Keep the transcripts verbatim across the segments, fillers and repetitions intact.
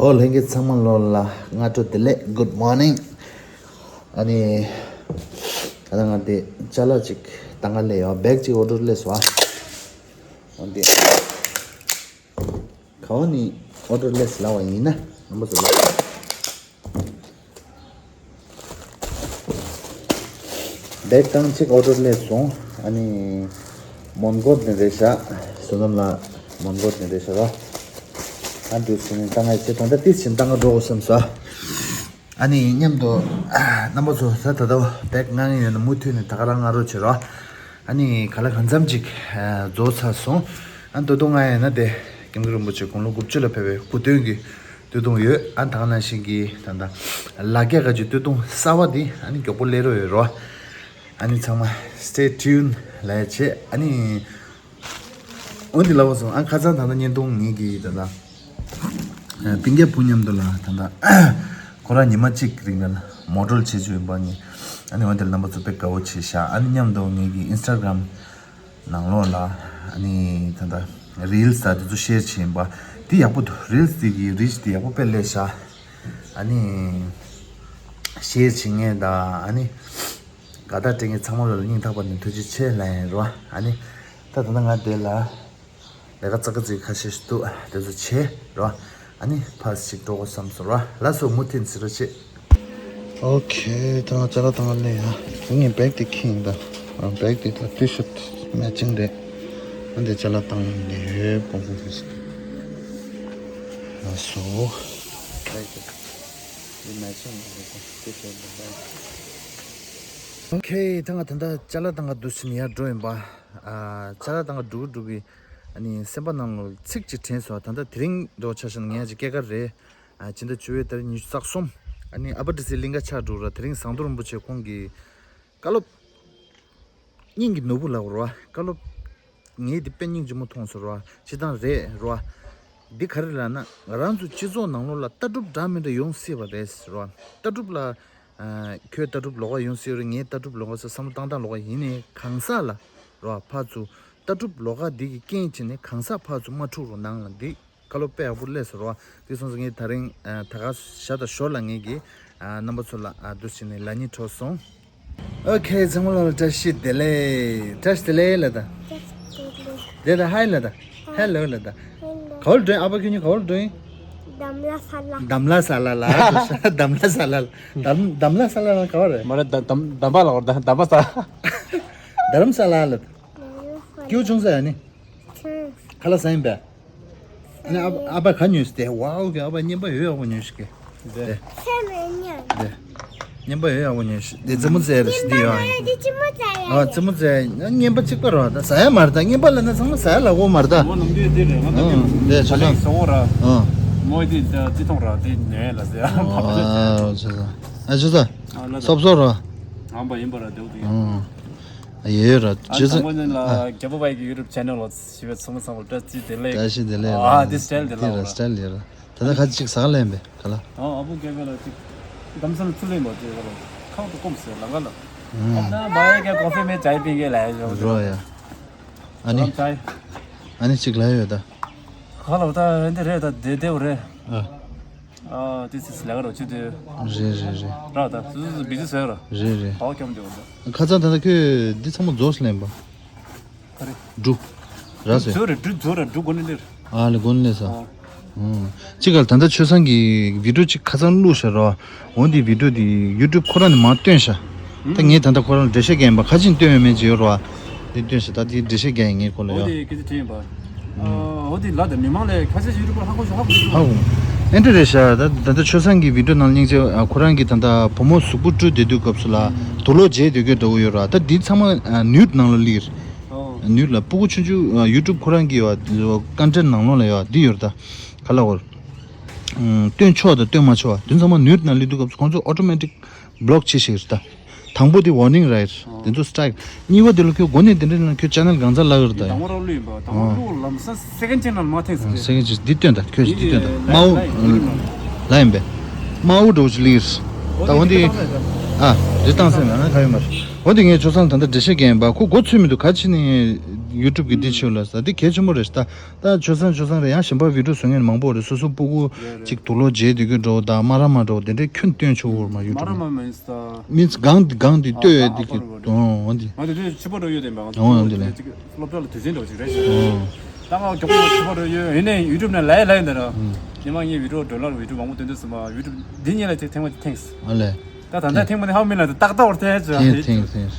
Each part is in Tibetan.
ཨོ་ལྷན་རྒྱས་ཚང་མ་ལོ་ལ་སྔ་དྲོ་བདེ་ལེགས། Good morning། ཨ་ནི་ད་ལྟ་ང་དེ་ཅ་ལག་ཅིག་བཏང་ག་སླེབས་ཡོད། བེག་ཅིག་ཨོ་ཌར་སླེབས་སོང་ཨ། འོན་ཏེ་ག་བ་ནས་ཨོ་ཌར་སླེབས་ལབ་པ་ཡིན་ན་རྣམ་པ་ཚོ་ལ། བེག་རྐང་གཅིག་ཨོ་ཌར་སླེབས་སོང་། ཨ་ནི་མོན་གྷོ་ནས་རེད་ཤག་བསོད་ནམས་ལགས་མོན་གྷོ་ནས་རེད་ཤག་རོ། ཨ་འདུག་སེ་ནས་ད་ང་ཚོ་ད་ལྟ་ཏིས་ཕྱིན་བཏང་ག་འགྲོ་དགོས་བསམ་སོང་། ཨ་ནི་མཉམ་དུ་རྣམ་པ་ཚོ་ད་ད་ལྟ་བེག་མངགས་མཁན་ཡོད་ན་མུ་མཐུད་ནས་ད་ག་རང་མངགས་རོགས་བྱེད་རོགས། ཨ་ནི་ག་ལ་གང་འཚམ་ཅིག་རྫོགས་ཚར་སོང་། ཨ་ད་དུང་ང་ཡིན་ན་དེ་ཀེམ་ཀི་རིན་པོ་ཆེ་དགུང་ལོ་དགུ་བཅུ་ལ་ཕེབས་པའི་སྐུ་མདུན་གྱི་སྟོད་ཐུང་ཡོད། ཨ་ད་ག་ནང་བཞིན་གྱི་ད་ལྟ་ལ་རྒྱ་ག་ཅིག་སྟོད་ཐུང་གསར་པ་འདི་ཨ་ནི་མགྱོགས་པོ་སླེབས་རོགས་ཡོད་རོགས། ཨ་ནི་ཚང་མ་stay tuned་ལབ་ཡ་བྱེད། ཨ་ནི་འོན་ཏེ་ལབ་པ་སོང་། ཨ་ཁ་སང་ད་ལྟ་བརྙན་ཐུང་ངེད་ཀྱི་ད་ལྟ་ཨ་སྤུན་ཀྱག་བུ་མཉམ་དུ་ལ་ད་ལྟ་ཁོ་རང་ཉི་མ་གཅིག་རིང་ལ་མོ་ཌེལ་བྱེད་རྒྱུ་ཡིན་པ་ནི། ཨ་ནི་འོན་ཏེ་རྣམ་པ་ཚོ་དཔེ་དགའ་བོ་བྱས་ཤག་ཨ་ནི་མཉམ་དུ་ངེད་ཀྱི་ཨིན་སི་ཊ་གྷ་རམ་ནང་ལོགས་ལ་ཨ་ནི་ད་ལྟ་རིལ་སི་དང་དེ་ཚོ་ཤེར་བྱེད་ཡིན་པ་འདི་ཡག་པོ་འདུག་རིལ་སི་དེ་གི་རིཆ་དེ་ཡག་པོ་དཔེ་སླེབས་ཤག་ཨ་ནི་ཤེར་བྱེད་མཁན་དང་ཨ་ནི་དགའ་རྟགས་སྤྲད་མཁན་ཚང་མ་ལ་སྙིང་ཐག་པ་ནས་ཐུགས་རྗེ་ཆེ་ལབ་ཡིན་རོ། ཨ་ནི་ད་ད་ལྟ་ང་དེ་ལ་ལས་ཀ་ཙག་ཙིག་ཁ་ཤས་ཤིག་འདུག་དེ་ཚོ་བྱེད་རོ། ཨ་ནི་ཕར་ཅིག་འགྲོ་དགོས་བསམ་སོང་རོ། ལགས་སོ་མུ་མཐུད་ཟེར་རོ་བྱེད། ཨོ་ཁེ། ད་ང་ཅ་ལག་བཏང་ག་སླེབས་ཡ། ངས་བེག་དེ་ཁྱེར་ཡིན་ད། ཨ་བེག་དེ་ད་ཊི་ཤར་ཊི་མེ་ཅིང་རེད། ཨ་འདི་ཅ་ལག་བཏང་ཡིན་ལེ་ཡོད་པོང་པོང་ཕུ་སི། ལགས་སོ། བེག་དེ་འདི་མེ་ཅིང་རེད་ད། ཊི་ཤར་ཊི་དང་བེག་ཨོ་ཁེ། ད་ང་ད་ལྟ་ཅ་ལག་བཏང་ག་འདུག་སེ་ནས་ཡར་འགྲོ་ཡིན་པ། ཨ་ཅ་ལག་བཏང་ག་འགྲོ་གི་འགྲོ་གི། ཨ་ནི་སེམས་པ་ནང་ལ་ཚིག་ཅིག་དྲན་སོང་། ད་ལྟ་དེ་རིང་འདྲ་བོ་ཆ་བཞག་ན་ངས་ཅིག་སྐྱེས་སྐར་རེད། ཨ་ཕྱི་ཟླ་བཅུ་པའི་ཏ་རིག་ཉི་ཤུ་རྩ་གསུམ། ཨ་ནི་ཨ་པ་ཏི་སི་གླིང་ག་ཆགས་འགྲོ་ར། དེ་རིང་ཟམ་གདོང་རིན་པོ་ཆེ་ཁོང་གི་བཀའ་སློབ་སྙིང་གི་ནོར་བུ་ལབ་དགོས་རེད་བ། བཀའ་སློབ་ངས་འདི་དཔེ་སྙིང་རྗེ་མོ་མཐོང་སོང་རེད་བ། སྤྱིར་བཏང་རེད་རེད་བ། འདི་ག་རེ་ལབ་ན་ང་རང་ཚོ་སྤྱི་ཚོགས་ནང་ལོགས་ལ་ལྟ་གྲུབ་འདྲ་མི་འདྲ་ཡོང་སྲིད་པ་རེད་རེད་བ། ལྟ་གྲུབ་ལ་ཨ་ཁྱོད་ལྟ་གྲུབ་ལོགས་ཀ་ཡོང་སྲིད་རེད། ངས་ལྟ་གྲུབ་ལོགས་ཀ་ཟེར་བསམ་བློ་བཏང་སྟངས་ལོགས་ཀ་ཡིན་ནའི་གང་ཟག་ལ་རེད་བ། ཕར་ཚུར་ལྟ་གྲུབ་ལོགས་ཀ་འདི་གི་རྐྱེན་བྱས་ནས་གང་ཟག་ཕར་ཚུར་མ་འཁྲུག་རོགས་གནང་ལབ་འདི། བཀའ་སློབ་དཔེ་ཡག་པོ་སླེབས་སོང་རོ། དེ་སོང་ཙང་ངས་ད་རིང་ཨ་ད་ག་ཞག་དང་ཞོར་ལ་ངེད་ཀྱིས་ཨ་རྣམ་པ་ཚོ་ལ་ཨ་འདུག་བྱས་ནས་ལབ་སྙིང་བྲོ་སོང་། ཨོ་ཁེ། ཚང་མ་ལ་བཀྲ་ཤིས་བདེ་ལེགས། བཀྲ་ཤིས་བདེ་ལེགས་ལ་ད། བདེ་ད་ཧའི་ལ་ད། ཧེ་ལོ་ལ་ད། ག་བར་འགྲོ་ཡིན། ཨ་ཕ་ཁྱོད་གཉིས་ག་བར་འགྲོ་ཡིན། འདམ་ལ་ས་ལ། འདམ་ལ་ས་ལ་ལ། འདམ་ལ་ས་ལ་ལ། འདམ་འདམ་ལ་ས་ལ་ལ་ག་བར་རེད། མ་རེད། ད་འདམ་འདམ་པ་ལ་བར་ད་འདམ་པ་ས། རྡ་རམ་ས་ལ་ལ། སྐྱིད་པོ་བྱུང་ས་ཡ་ནི། ཁ་ལག་ཟ་ཡིན་པས། ཨ་ནི་ཨ་ཨ་ཕ་ག་ཉོས་སི་དེ། ཝའོ་གི་ཨ་ཕ་རྔན་པ་ཡོད་ཡག་པོ་ཉོས་ཤིག་གི། དེ། ཚེ་མེད་ཉོས། དེ། རྔན་པ་ཡོད་ཡག་པོ་ཉོས་ཤིག་དེ་རྩེད་མོ་རྩེ་རེ་ཤི་དེ་ཡོད་ཨ། རྔན་པ་ཡོད་དེ་རྩེད་མོ་རྩེ་ཡ། ཨ་རྩེད་མོ་རྩེ་ཡ་རྔན་པ་གཅིག་པ་རོ། ད་ཟ་ཡ་མ་རེད། ད་རྔན་པ་ལ་ན་ཚང་མ་ཟ་ཡ་ལ་གོ་མ་རེད་ད། མོ་ནམ་དུས་དེ་རེད། ང་ད་ཨ་དེ་དེ་ཆ་ཚང་། ཟ་འོ་ར། ཨ་མོ་དེ་ད་ཅི་ཐོང་ར་དེ་ཉོས་ལ་ཟེར་ཡ། ཨ་ཆ་ཚང་། ཨ་ཆ་ཚང་། ཨ་ལ་ད་སོབ་སོབ་རོ། ངམ་པ་ཡིན་པ་ར་དེའུ་དུ་ཡ། ཨ་ཡོད་ཡོད་ར། ཨ་ཆ་ཚང་། དང་པོ་ནི་ལ་རྒྱལ་པོ་པའི་གི་ཡུ་ཊུབ་ཆེ་ནལ་ལ། ཞི་བའི་ཚོགས་མི་ཚང་མར་བཀྲ་ཤིས་བདེ་ལེགས། བཀྲ་ཤིས་བདེ་ལེགས། ཨ་དེ་སི་ཊལ་དེ་ལ་དེ་ར་སི་ཊལ་དེ་ར། ད་ལྟ་ཁ་ཅིག་ཟ་ག་ལེན་པས་ག་ལ། ཨ་ཨ་བུ་སྐད་པས་ལ་ཅིག་གདམ་ས་ལ་ཚུར་ལེན་པ་དེ་ག་ལ་ཁག་ཏུ་སྐོམ་ཟེར་ལ་ག་ལ། ཨ་ན་བ་ཡ་ག་ཀོ་ཧྥི་མེ་ཅའི་པིང་གེ་ལ་ཡ་རོ་ཡ། ཨ་ནི་ཨ་ནི་ཅིག་ལ་ཡོད་ད། ག་ལ་བ་ད་འདི་རེད་ད། དེ་དེ་བ་རེད། ཨ། ཨ་དེ་སི་སི་ལ་ག་རོ་ཅི་དེ། རེད་རེད་རེད། ར་ད་སུ་སུ་སུ་བི་ཇི་ཟེར་ར། རེད་རེད། ཨོ་ཀེ་འདི་འོ་ད། ཁ་ཚང་ད་ལྟ་ཁྱོད་འདི་ཚང་མ་རྫོགས་སུ་ལེན་པ། ག་རེ། འབྲུ། ར་ཟེར། རྫོགས་རེད། འབྲུ་རྫོགས་རེད། འབྲུ་གོ་ནི་ལེར། ཨ་ལེ་གོ་ནི་ལེ་ས། ཨོ། ཨུམ། ཅི་ག་ལ་ད་ལྟ་ཆོས་བཟང་གི་བི་ཌིའོ་ཅིག་ཁ་ཚང་བླུགས་ཤག་ར། འོ་འདི་བི་ཌིའོ་འདི་ཡུ་ཊུབ་ཁོ་རང་ནས་མར་བཏོན་ཤག་ད་ངས་ད་ལྟ་ཁོ་རང་ལ་འགྲེལ་བཤད་རྒྱག་ཡིན་པ། ཁ་ཅིག་བཏོན་ཡོད་མེད་ཅིག་ཡོད་ར། འདི་བཏོན་ཤག་ད་འདི་འགྲེལ་བཤད་རྒྱག་ཡིན། ངས་ཁོ་ལ་ཡ། འོ་འདི་སྐད་ཆ་དྲིས་ཡིན་པ། ཨ་འོ་འདི་ལ་ད་མི་མང་ལས་ཁ་ཤས་ཤིག་ཡུ་ཊུབ་ཧ་གོ་ཤོག་ཧ་གོ་ཤོག་ཧ་གོ། ཨེ་འདྲ་རེད་ཤག་ད་ད་ལྟ་ཆོས་བཟང་གི་བི་ཌིའོ་ནང་སྙིང་རྗེ། ཨ་ཁོ་རང་གིས་ད་ལྟ་བུ་མོ་གཟུགས་པོ་བཀྲུས་བསྡད་དུས་སྐབས་སུ་ལ་དུག་ལོག་བརྗེས་སྡོད་རྒྱུ་འདྲ་བོ་ཡོད་ར། ད་འདི་ཚང་མ་ནུད་ནང་ལ་སླེབས། ཨོ། ནུད་ལ་སྤུ་གུ་ཆུང་ཆུང་ཡུ་ཊུབ་ཁོ་རང་གི་ཡོད་ཀོན་ཊེན་ནང་ལོགས་ལ་ཡོད་འདི་ཡོད་ར། ད་ག་ལ་བར། ཨུམ། སྟོན་ཆོག་དང་སྟོན་མ་ཆོག་དེ་ཚང་མ་ནུད་ནང་སླེབས་དུས་སྐབས་སུ་ཁོང་ཚོ་ཨོ་ཊོ་མེ་ཊིག་བྷི་ལོག་བྱེད་ཤེས་རེད་ད། དང་པོ་དེ་ཝར་ནིང་རེད། ཨོ། དེ་ཚོ་སི་ཊི་རའིག། གཉིས་པ་དེ་ལ་ཁྱོད་འགོ་ནས་དེ་འདྲ་ལ་ཁྱོད་ཆེ་ནལ་གང་ཚ་ལ་གི་རེད་ད་ཡ། དང་པོ་རོགས་བླུགས་ཡིན་པ། དང་པོ་ཨོ། བླུགས་ལམ་སང་སེ་ཀེན་ཌི་ཅེ་ནལ་མ་ཐེངས་ཟེར། སེ་ཀེན་ཌི་ཅེ་ནལ་འདི་སྟོན་ད། ཁྱོད་འདི་འདི་སྟོན་ད། ལ་དམའ་བོ་ལ་ཡིན་པས། དམའ་བོ་འདྲ་བོ་ཅིག་སླེབས། ད་འོ་འདི་ཨ་འདི་བཏང་ས་མེད། ཨ་འདི་བཏང་ས་མེད། ཨ་ག་ཡོད་མ་རེད། འོ་འདི་ངས་ཆོས་བཟང་ད་ལྟ་འགྲེལ་བཤད་རྒྱག་ཡིན་པ། ཁོ་མགོ་ཚོས་མི་འདུག་ག་ཅི་ནས། ཡུ་ཊུབ་གི་འདི་ཆོས་ལ་ཟ་འདི་གལ་ཆེན་པོ་རེད་ད། ད་ཆོས་བཟང་ཆོས་བཟང་རེད། ཡང་གཞན་པ་བི་ཌིའོ་བཟོ་མཁན་མང་པོ་རེད། སོ་སོ་སྤུ་གུ་རེད་རེད། ཅིག་དུག་ལོག་བརྗེས་དེ་གི་འགྲོ་ད་མ་ར་མ་འགྲོ་དེ་འདྲའི་ཁྱོན་སྟོན་ཆོག་འོར་མ་ཡུ་མ་ར་ཊུབ་མ་ལ། མ་ཡིན་ས། མིན་སྒང་འདི་སྒང་འདི་ཨ་ལྟོས་ཡ་འདི་གི་ཨ་ཨ་ཨོ་འདི། ང་དེ་དུས་ཕྱི་པོ་རུ་ཡོད་དེ་འབའ་ང་ཨོ་འདི་ལ། ཅིག་སློབ་གྲྭ་ལ་དུས་ཆེན་འགྲོ་ཅིག་རེད་ཤག་ཨོ། ད་ང་མགྱོགས་པོ་ཕྱི་པོ་རུ་ཡོད་ཡིན་ནའི་ཡུ་ཊུབ་ནས་ལའི་ལའི་འདི་ར། ཉི་མ་ངའི་བི་ཌིའོ་ཌོ་ལར་བི་ཌིའོ་མང་པོ་སྟོན་དུས་ཙམ་པ་ཡུ་ཊུབ་འདི་གཉིས་ལ་ཅིག་ཐེངས་མ་ཅིག་ཐེངས། ཨ་ལས། ད་ད་ལྟ་ཐེངས་མ་ནི་ཧའོ་མིན་ལ་ཏག་ཏག་བར་ཐལ་ཅི་ཐེངས་ཐེངས་ཐེངས།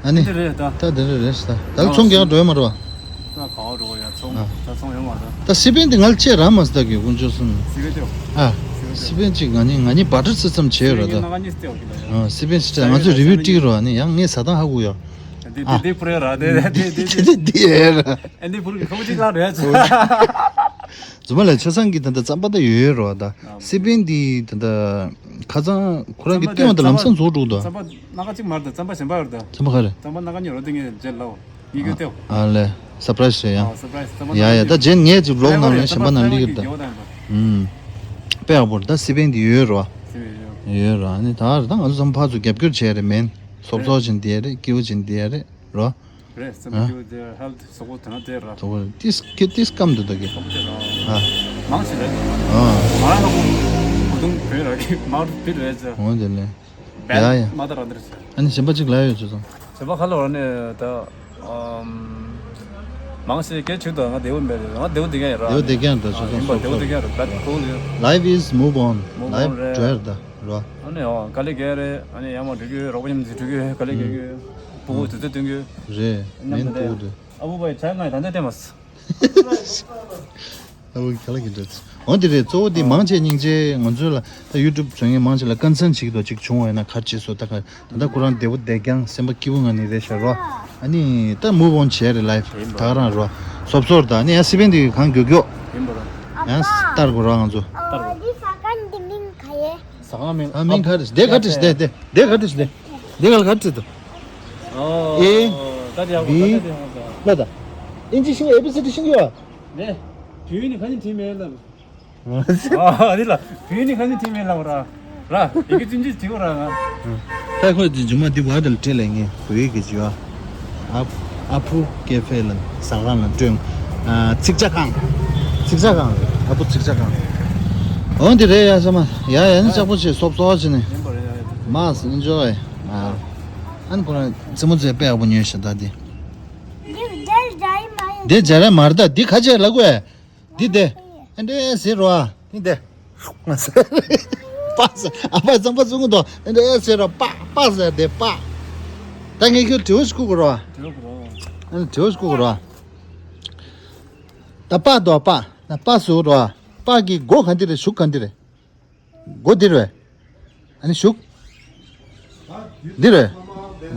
ཨ་ནི། འདི་རེད་ད། ད་འདི་རེད་རེད་ད། ད་ཚོང་རྒྱག་འགྲོ་ཡ་མ་རེད་བ། ད་ག་བ་འགྲོ་ཡ་ཚོང་ཨ། ད་ཚོང་ཡོད་མ་རེད། ད་སི་པན་འདི་ང་ལ་ཅེ་ར་མ་སི་ད་གི་དཀོན་མཆོག་གསུམ། སི་པན་ཏེའོ། ཨ། སི་པན་ཅིག་ང་གཉིས་ང་གཉིས་བ་ཊར་སི་སམ་བྱས་ཡོད་ར་ད། ང་གཉིས་སྟེའོ་གི་ལ་ཡ། ཨ་སི་པན་ཅིག་ད་ང་ཚོ་རི་བིའུ་ཏིག་རོ་ཨ་ནི་ཡང་ངས་ཟ་ཐང་ཧ་གོ་ཡ། འདི་འདི་འདི་པུ་རེ་ར་འདི་འདི་འདི་འདི་འདི་ཡ་ར། ཨ་འདི་པུ་རེ་གི་ཁོ་ཅིག་ལ་རེད་ཚོ། རྫུན་མ་ལ་ཆོས་བཟང་གི་ད་ལྟ་རྩམ་པ་ད་ཡོད་ཡོད་རོ་ད། ཨ། སི་པན་འདི་ད་ལྟ་ཁ་སང་ཁོ་རང་གི་རྩམ་པ་སྟེང་བ་ད་ལམ་སང་རྫོགས་འགྲོ་ད། རྩམ་པ་སྣ་ཁ་གཅིག་མ་རེད་ད། རྩམ་པ་གཞན་པ་ཡོད་ད། རྩམ་པ་ག་རེ། རྩམ་པ་སྣ་ཁ་གཉིས་རོ་དེ་ངས་རྗེས་ལ་ཡི་གེ་སྟེའོ། ཨ་ལས། སར་པ་རའི་ཟི་རེད་ཡ། ཨ་སར་པ་རའི་ཟི། རྩམ་པ་ཡ་ཡ་ད་རྗེས་ངས་ཅིག་བི་ལོག་ནང་ལ་གཞན་པ་ནང་སླེབས་ཀྱི་རེད་ད། ཨུམ། དཔེ་ཡག་པོ་རེད་ད། སི་པན་འདི་ཡོད་རོ། ཡོད་རོ་ཨ་ནི་ད་རེད་ད་ང་ཚོ་ཚང་མ་ཕར་ཚུར་རྒྱབ་སྐྱོར་བྱས་རེད་མིན། སོབ་སོབ་བྱེད་འདི་ཡ་རེད་སྐྱིད་པོ་བྱེད་འདི་ཡ་རེད་རོ། རེད་སེམས་ཨ། སྐྱིད་པོ་དེ་ཧེལ་ཐི་སོག་པོ་དེ་ན་དེ་ར། དོ་ཏིས་ཀི་ཏིས་ཀམ་དུ་དོ་གི་སོག་པོ་དེ་ར། ཨ། མང་ཆེ་རེད། ཨ། མ་ར་ཧ་གོ་གོ་དུང་བོད་ར་གི་མར་བིད་རེད་ཟེར། འོ་དེ་ལས། བེལ་ཡ་ཡ། མ་ད་ར་འདིར་ཟེར། ཨ་ནི་གཞན་པ་གཅིག་ལ་ཡོད་ཆུ་སོང་། གཞན་པ་ཁ་ལོ་ར་ནས་ད་ཨམ། མང་ཆེ་སྐད་ཆུ་དང་ང་བདེ་བོ་མེད་རེད། ང་བདེ་བོ་བདེ་ག་ཡ་ར། བདེ་བོ་བདེ་ག་ཡ་ར་ཨ་ཆུ་ཡིན་པ་སོང་བདེ་བོ་སོང་བདེ་ག་ཡ་ར། བེལ་ཀུལ་ཡ། Life is move on. Move on རེད། ལའིབ་འགྲོ་ཡ་ར་ད། རོ། ཨ་ནི་ཨོ་དཀའ་ལས་རྒྱག་རེད། ཨ་ནི་ཡང་མ་འགྲིག་གི་རོགས་པ་མཉམ་དུ་འགྲིག་གི་དཀའ་ལས་རྒྱག་གི་ཨུམ། སྤུ་གུ་དུས་ཚོད་སྟོན་གི་ཨུམ། རེད་མིན་སྤུ་གུ་དུ། ཨ་བུ་བའི་བྱ་ང་ད་ལྟ་བལྟས་མ་སོང་། ཨ་བུ་ག་ལ་གི་འདྲ་ཚོ། འོ་དེ་རེད། གཙོ་བོ་དེ་ཨ། མང་ཆེ་སྙིང་རྗེ་ང་ཚོ་ལ་ད་ཡུ་ཊུབ་བཟོ་མཁན་མང་ཆེ་ལ་ཀོན་སན་བྱེད་ཀྱི་འདུག་ཅིག་བྱུང་བ་ཡིན་ན་ག་རེ་བྱེད་སོ་ད་ག་ད་ལྟ་ཁོ་རང་བདེ་པོ་བསྡད་ཀྱང་སེམས་པ་སྐྱིད་པོ་ངང་ནས་རེད་ཤག་རོ། ཨ་ནི་ད་མུབ་ཨོན་བྱས་རེད་ལའིབ་ད་ག་རང་རོ། སོབ་སོབ་ད་ནི་ཡང་སི་པན་དེ་གང་མགྱོགས་མགྱོགས་ཡིན་པ་རོ། ཡང་ལྟར་དགོས་རོ་ང་ཚོ། ལྟར་དགོས། ཟ་ཁང་འདི་མིང་ག་ཡེ། ཟ་ཁང་མིང་ཨ་མིང་ག་རེ་ཞིག་དེ་ག་རེ་ཞིག་དེ་དེ་དེ་ག་རེ་ཞིག་དེ་དེ་ག་རེ་ག་རེ་ཞིག་དེ། ཨོ། ཨེ། ད་དེ་ཡག་པོ་ད་བི། དེ་ཡག་པོ་ད། ལ་ད། ཨིན་ཇི་ཤིང་ཨེ་བི་སི་ཌི་ཤིང་ཡོད་ཨ། ནས། བོད་ཡིག་ནི་ག་ནས་བྲིས་མེད་ལབ། ཨ་འདི་ལ་བོད་ཡིག་ནི་ག་ནས་བྲིས་མེད་ལབ་ར། ར་ཡི་གེ་ཅུང་ཅིག་བྲིས་ར་ང་། ད་ཁོས་ཀྱི་མཇུག་མ་འདི་བར་དུ་བྲིས་ལ་ངས་བོད་ཡིག་གི་བྲིས་བ། ཨ་ཨ་ཕུ་ཀེ་ཧྥེ་ལ་ཟ་ཁང་ལ་སྤྲོད། ཨ་ཚིག་ཇ་ཁང་། ཚིག་ཇ་ཁང་། ཨ་ཕུ་ཚིག་ཇ་ཁང་། འོ་འདི་རེད་ཡ་ས་མ་ཡ་ཡ་ནི་ལྕགས་པོ་ཆེ་སོབ་སོབ་བྱས་ནས་མ་སི་ཨེན་ཇོ་ཡི། ཨ་ཨ་ནི་ཁོ་རང་རྩེད་མོ་རྩེ་དཔེ་ཡག་པོ་ཉོས་ཤག་ད་འདི། འདི་འདི་འདྲ་མ་རེད་ད། འདི་ཁ་ཆེ་ལ་གོ་ཡ། འདི་དེ། ཨེ་འདྲས་ཟེར་རོ་ཨ། འདི་དེ། ང་ཟེར། པ་ཟེར། ཨ་ཕ་རྩམ་པ་བཙུགས་འདུག་ཨེ་འདྲས་ཟེར་རོ་པ། པ་ཟེར་དེ་པ། ད་ངས་ཁྱོད་དྲི་བ་ཞིག་བཀོད་དགོས་རོ། དྲི་བ་བཀོད་རོ། ཨ་ནི་དྲི་བ་ཞིག་བཀོད་དགོས་རོ། ད་པ་འདུག་པ། ད་པ་ཟེར་རོ། པ་གི་མགོ་ག་འདི་རེད། གཞུག་ག་འདི་རེད། མགོ་འདི་རེད། ཨ་ནི་གཞུག་འདི་རེད།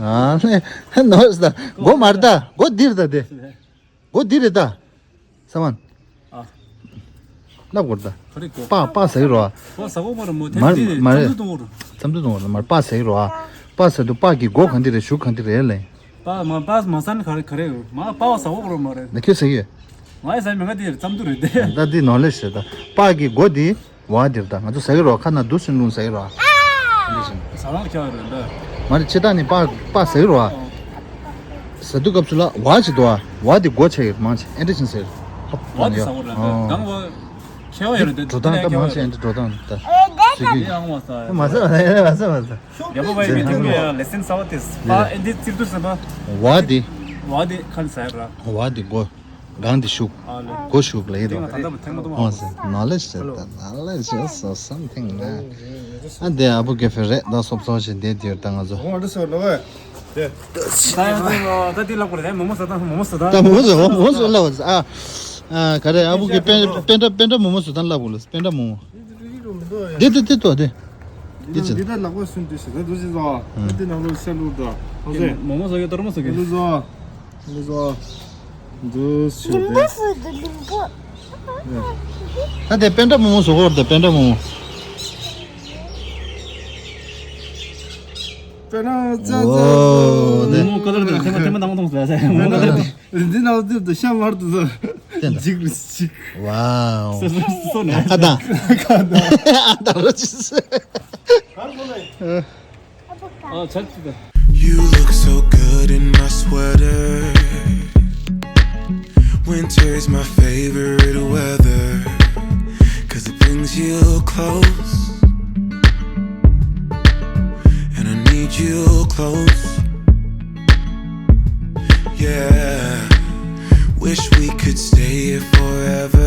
ཨ་ནི་ནོར་ས། མགོ་མ་རེད་ད། མགོ་འདི་རེད་ད་དེ། མགོ་འདི་རེད་ད། ས་མན། ཨ། ལབ་དགོས་རེད་ད། ག་རེ་གོ། པ་པ་ཟེར་གི་རོ། པ་ཟེར་གོ་མ་རེད་མོ། དེ་མ་འདི་མ་རེད། རྩམ་དུ་གཏོང་གོ་རེད། རྩམ་དུ་གཏོང་གོ་རེད་མ་རེད། པ་ཟེར་གི་རོ། པ་ཟེར་དུས་པ་གི་མགོ་ག་འདི་རེད། གཞུག་ག་འདི་རེད་ལེ། པ་མ་པ་མ་ཟན་ག་རེ་ག་རེ་ཡོད་མ། པ་བ་ཟེར་གོ་མ་རེད་མ་རེད། ནི་ཁྱོད་ཟེར་གི་ཡོད། ང་ཡི་ཟ་མི་ང་དེ་རྩམ་དུ་རེད་དེ། ད་འདི་ནོར་ལེ་ཟེར་ད། པ་གི་མགོ་འདི། བ་འདིར་ད་ང་ཚོ་ཟ་གི་རོ། ཁ་ན་དུ་སུན་ལུང་ཟ་གི་རོ། འདི་བཞིན། ཟ་ལང་ཁྱོད་རེད་འདི། མ་རེད་ཕྱི་ཐག་ནི་པ་པ་ཟ་གི་རོ། ཟ་དུས་སྐབས་སུ་ལ་བ་ཅི་དོ་བ་འདི་སྒོ་ཆ་ཡིར་མང་ཆེ་ཨེ་འདྲ་བཞིན་ཟེར། ཧོབ་བ་འདི་ཟ་གོ་རེད་འདི། གང་བ་ཁྱེད་བ་ཡོད་རེད་འདི། འགྲོ་སྟངས་ད་མང་ཆེ་ཨེ་འདྲ་འགྲོ་སྟངས་ད། ཟ་གི་ཡང་མ་ཟ། མ་ཟ་མ་ཟ་མ་ཟ། རྒྱལ་པོ་བའི་མི་དུང་གི་ལེ་སན་ཟ་བ་དེ་པ་ཨེ་འདི་ཙིར་དུ་ཟ་བ། བ་འདི། བ་འདི་ཁ་ནས་ཟ་ཡ་ར། བ་འདི་སྒོ། གང་འདི་ཤུག་ཨ་ལེ། གོ་ཤུག་ལ་ཡི་དེ་རོ། ང་ད་ལྟ་བུ་ཐེངས་མ་གཏོགས་མ། ཨོ་ཟེར་ནོ་ལེ་ཤི་ད་ནོ་ལེ་ཤི་སོ་སམ་ཐིང་ན། ཨ་འདི་ཨ་བུ་གེ་ཧྥེ་རེད་ད། སོབ་སོབ་ཞིག་འདི་འདིར་ད་ང་ཚོ། ཨོ་འདི་སོ་ལོ་ཝེ། ད་ཡང་ད་ད་འདི་ལབ་དགོས་རེད། མོ་མོ་ཟ་ད་མོ་མོ་ཟ་ད། ད་མོ་མོ་ཟ་མོ་མོ་ཟ་ལབ་ཨ། ཨ་ག་རེ་ཨ་བུ་གེ་པེན་པེན་ཏྲ་པེན་ཏྲ་མོ་མོ་ཟ་ད་ལབ་དགོས་ལ་པེན་ཏྲ་མོ་མོ། འདི་འདི་འདི་ཏོ་འདི། འདི་ཏོ་འདི་ཏོ་འདི། འདི་ད་འདི་ད་ལག་པ་སུན་དུས་ཟ་ད་འདུ་ཟི་ཟ། འདི་ནང་ལོ་ཤ་ལུར་ད། ཧོ་ཟེ། མོ་མོ་ཟ་གི་ཏོར་མོ་ཟ་གི། འདི་ཟ། འདི་ཟ། འདི་ཟ། ད་དེ་པེན་ཏྲ་མོ་མོ་བཟོ་གོ་ར་དེ་པེན་ཏྲ་མོ་མོ། པེན་ཏྲ་ཙ་ཙ་ཙ། ཨོ་དེ། མོ་མོ་ཀ་ལར་དེ་ཐེངས་མ་ཐེངས་མ་དང་མ་མཐོང་ཟེར་ཟེར། མོ་མོ་ཀ་ལར་དེ། འདི་ནང་དུ་དུ་ཤ་མར་དུ་དུ། ཏན་ཏན། འཇིག་རུ་འཇིག་ཝའོ། སོ་སོ་སོ་ནས། ཁ་དང་། ཁ་དང་། ཨ་ད་རོ་ཅི་སེ། གར་སོང་ནས། ཨ་ཆར་ཅི་ད། You look so good in my sweater. Winter is my favorite weather, cause it brings you close, and I need you close. Yeah, wish we could stay here forever.